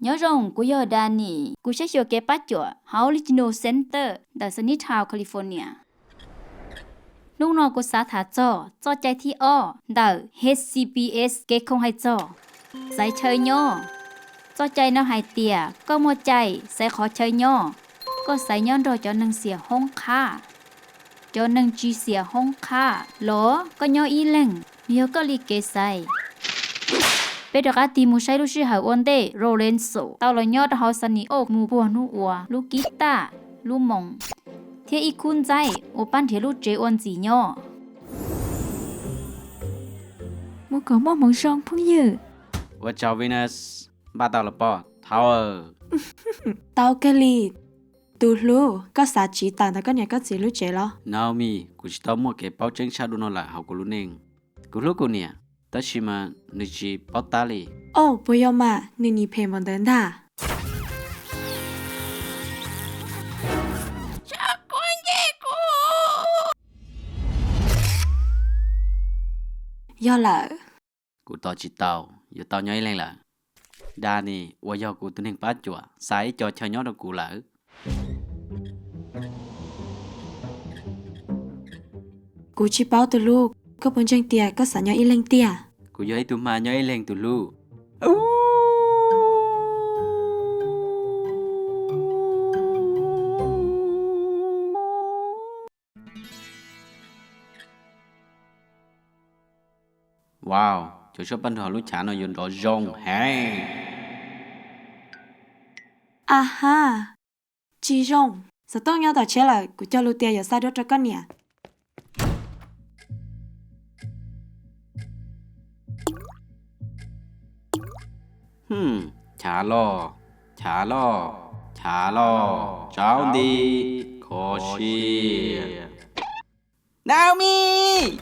Nyob zoo, kuv yog Danny, kuv saib xyuas kev pab cuam hauv Latino Center ntawm Sunnytown, California. Hnub no kuv xav tham txog txoj cai thib ob ntawm H C P S kev khoom hais txog xaiv chaw nyob. Txoj cai no hais tias koj muaj cai xaiv qhov chaw nyob. Koj xaiv nyob nrog cov neeg xiam hoob qhab, cov neeg tsis xiam hoob qhab, los koj nyob ib leeg, yog koj li kev xaiv. Peb rov qab tig mus saib lub sij hawm ua ntej Lorenzo tau los nyob rau hauv Sunny Oaks mus puag hnub uas lub kib taj, lub moos, thiab ib khub ntxaib uas pab nrhiav lub tsev ua ntxim nyob. Mus kom muaj hmoov zoo phooj ywg. Ua tsaug Venus, npaj tau los pom thauj. Tau kawg li. Tus hlub, koj xav tsiv tawm ntawm koj niam koj txiv lub tsev los? Naomi, kuv tsis tau muaj kev paub tseeb tshaj dua no lawm hauv kuv lub neej. Kuv hlub kuv niam, tab sis mas nws tsis paub tab li. Au, puas yog mas, nws nim phem npaum ntawd ntag. Yog lawm. Kuv tos tsis tau yuav tau nyob ib leeg lawm. Danny uas yog kuv tus neeg pab cuam xav ib co chaw nyob rau kuv lawm. Kuv tsis paub tus hlub, koj puas ntseeg tias koj xav nyob ib leeg tiag? Kuv yog ib tug hma nyob ib leeg tus hlub. Wow, cov suab paj nrog lub chav no yuav nrov zoo heev. Aha, tsis zoo. Xov tooj nyob tom tsheb lawm, kuv cog lus tias yuav xa duab rau koj niam. Hm, chav loj, chav loj, chav loj, tsaub nti, kho siab. Naomi!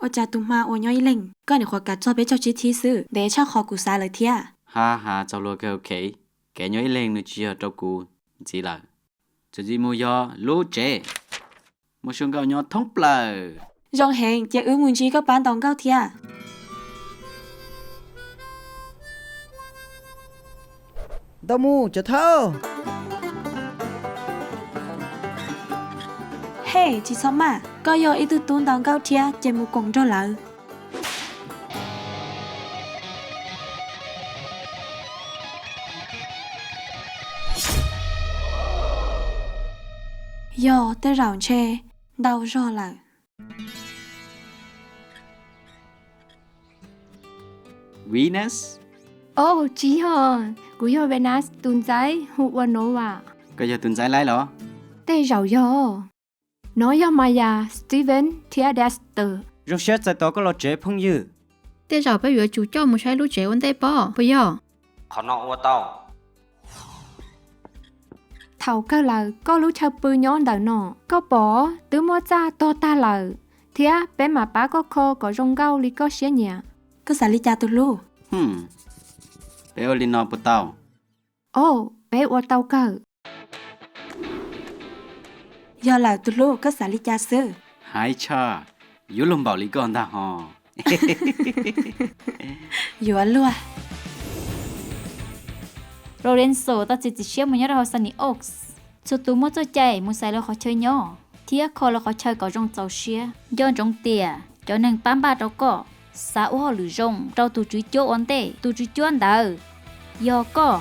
Ua cas tus hma uas nyob ib leeg, koj nyuam qhuav kav txog peb caug tsib thib xwb, ntev tshaj qhov kuv xav lawm thiab. Ha ha, txaus luag kawg, ok. Kev nyob ib leeg nws tsis yog rau kuv ntxiv lawm. Txawm ntxiv mus yog lub tsev muaj zoo nkauj nyob thoob plaws. Zoo heev, ces wb mus ntsib koj pab ntaus nkauj thiab. Ntaus mus cov thawj. Hej, tsis txhob maj, koj yog ib tug tub ntaus nkauj thiab ces mus koom nrog lawv. Yog tej zaum ntshe ntau zog lawm. Venus? Oh, tsis yog, kuv yog Venus tus ntxhais hu ua Nova. Koj yog tus ntxhais laib los? Tej zaum yog. Nov yog Maya, Steven thiab Dexter. Zoo siab txais tos koj los tsev phooj ywg. Tej zaum peb yuav tsum coj mus saib lub tsev ua ntej pob, puas yog? Qhov no ua tau. Thaum kawg lawm, koj lub chaw pw nyob ntawm no, koj pom twb muab txaj tog tag lawm, thiab peb mam pab koj kho kom zoo nkauj li koj siab nyiam. Koj xav li cas tus hlub? Hm, peb ua li no puas tau? Au, peb ua tau kawg. Yog lawm tus hlub, koj xav li cas xwb? Haib tshaj, yuav luag npaum li koj ntag ho. Yuav luag. Lorenzo tau txiav txim siab mus nyob rau hauv Sunny Oaks. Txhua tus muaj txoj cai mus xaiv lawv qhov chaw nyob thiab kho lawv qhov chaw kom zoo txaus siab. Nco ntsoov tias cov neeg pab npaj rau koj xav ua hauj lwm zoo rau tus tswv cuab ua ntej. Tus tswv cuab ntawd yog koj.